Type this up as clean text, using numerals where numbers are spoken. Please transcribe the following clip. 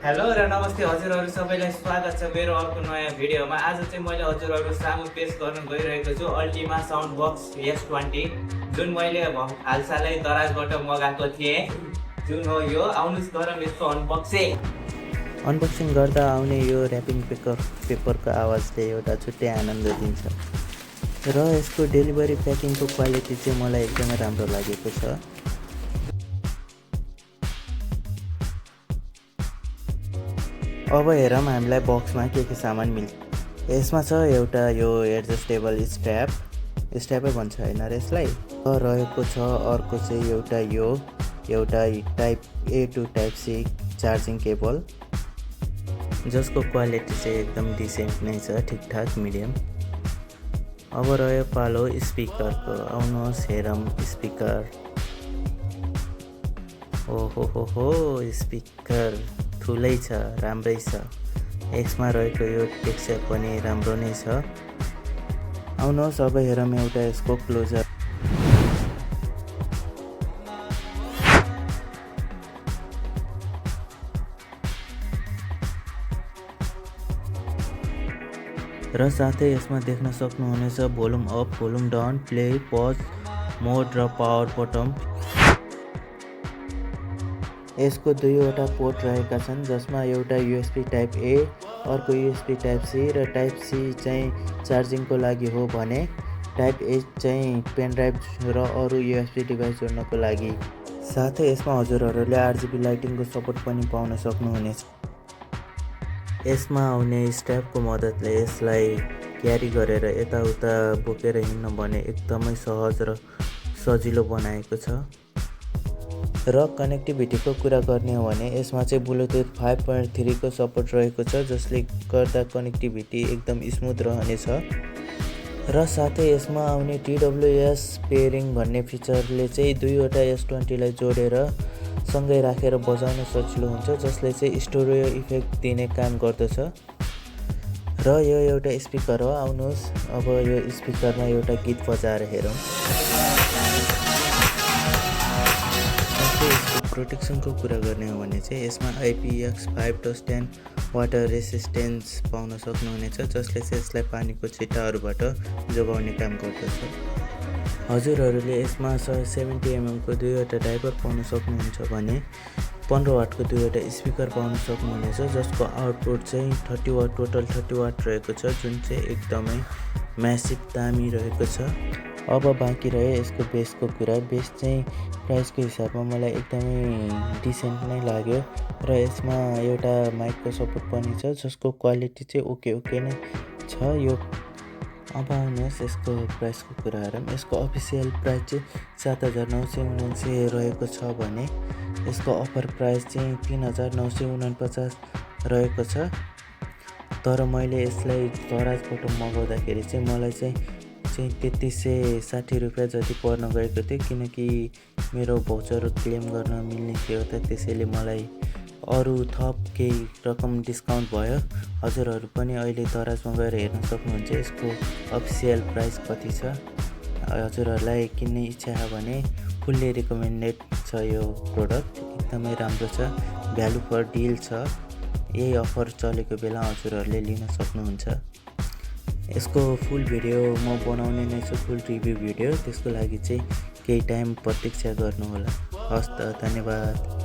Hello र नमस्ते हजुरहरू सबैलाई स्वागत छ मेरो अर्को नयाँ भिडियोमा। आज चाहिँ मैले हजुरहरू सामु पेश गर्न गइरहेको छु अल्टिमा साउन्ड बक्स S20 जुन मैले हालसालै दराजबाट मगाएको थिएँ। जुन हो यो, आउनुहोस् गरौँ यसको अनबक्सिङ गर्दा आउने यो ऱ्यापिङ पेपरको आवाजले एउटा छुट्टै आनन्द दिन्छ र यसको डेलिभरी प्याकिङको क्वालिटी चाहिँ मलाई एकदमै राम्रो लागेको छ। अब हेरौँ हामीलाई बक्समा के सामान मिल्छ। यसमा छ एउटा यो एडजस्टेबल स्ट्र्यापै भन्छ होइन र यसलाई रहेको छ। अर्को चाहिँ एउटा type A to type C charging cable, जसको क्वालिटी चाहिँ एकदम डिसेन्ट नै छ, ठिकठाक मिडियम। अब रह्यो पालो स्पिकरको। आउनुहोस् हेरौँ स्पिकर। ओहो स्पिकर ठुलै छ, राम्रै छ। यसमा रहेको यो टेक्सचर पनि राम्रो नै छ। आउनुहोस् अब हेरौँ एउटा यसको क्लोजर। र साथै यसमा देख्न सक्नुहुनेछ volume up, volume down, play, pause, mode र पावर बटन। यसको दुईवटा पोर्ट रहेका छन्, जसमा एउटा USB टाइप A, अर्को USB टाइप C र टाइप C चाहिँ चार्जिङको लागि हो भने टाइप A चाहिँ पेनड्राइभ र अरू USB डिभाइस जोड्नको लागि। साथै यसमा हजुरहरूले RGB लाइटिङको सपोर्ट पनि पाउन सक्नुहुनेछ। यसमा आउने स्ट्र्यापको मद्दतले यसलाई क्यारी गरेर यताउता बोकेर हिँड्न भने एकदमै सहज र सजिलो बनाएको छ। र कनेक्टिभिटीको कुरा गर्ने हो भने यसमा चाहिँ ब्लुटुथ 5.3 को सपोर्ट रहेको छ, जसले गर्दा कनेक्टिभिटी एकदम स्मुथ रहनेछ। र साथै यसमा आउने TWS पेयरिङ भन्ने फिचरले चाहिँ दुईवटा S20 लाई जोडेर सँगै राखेर बजाउन सजिलो हुन्छ, जसले चाहिँ स्टोरियो इफेक्ट दिने काम गर्दछ। र यो एउटा स्पिकर हो। आउनुहोस् अब यो स्पिकरमा एउटा गीत बजाएर हेरौँ। प्रोटेक्सनको कुरा गर्ने हो भने चाहिँ यसमा IPX5+10 वाटर रेसिस्टेन्स पाउन सक्नुहुनेछ, जसले चाहिँ यसलाई पानीको छिटाहरूबाट जोगाउने काम गर्दछ। हजुरहरूले यसमा 70 mm को दुईवटा डाइपर पाउन सक्नुहुन्छ भने 15 वाटको दुईवटा स्पिकर पाउन सक्नुहुनेछ, जसको आउटपुट चाहिँ 30 वाट, टोटल 30 वाट रहेको छ, जुन चाहिँ एकदमै म्यासिभ दामी रहेको छ। अब बाँकी रह्यो यसको बेसको कुरा। बेस चाहिँ प्राइसको हिसाबमा मलाई एकदमै डिसेन्ट नै लाग्यो र यसमा एउटा माइकको सपोर्ट पनि छ, जसको क्वालिटी चाहिँ ओके नै छ यो। अब आउनुहोस् यसको प्राइसको कुरा हेरौँ। यसको अफिसियल प्राइस चाहिँ 7,949 रहेको छ भने यसको अफर प्राइस चाहिँ 3,949 रहेको छ। तर मैले यसलाई दराजबाट मगाउँदाखेरि चाहिँ मलाई चाहिँ 3360 रुपियाँ जति पर्न गएको थियो, किनकि मेरो भाउचर क्लेम गर्न मिल्ने थियो त, त्यसैले मलाई अरू थप केही रकम डिस्काउन्ट भयो। हजुरहरू पनि अहिले दराजमा गएर हेर्न सक्नुहुन्छ यसको अफिसियल प्राइस कति छ। हजुरहरूलाई किन्ने इच्छा छ भने फुल्ली रिकमेन्डेड छ यो प्रोडक्ट, एकदमै राम्रो छ, भ्यालु फर डिल छ। यही अफर चलेको बेला हजुरहरूले लिन सक्नुहुन्छ। यसको फुल भिडियो म बनाउने नै छु, फुल रिभ्यू भिडियो। त्यसको लागि चाहिँ केही टाइम प्रतीक्षा गर्नुहोला। हस् त, धन्यवाद।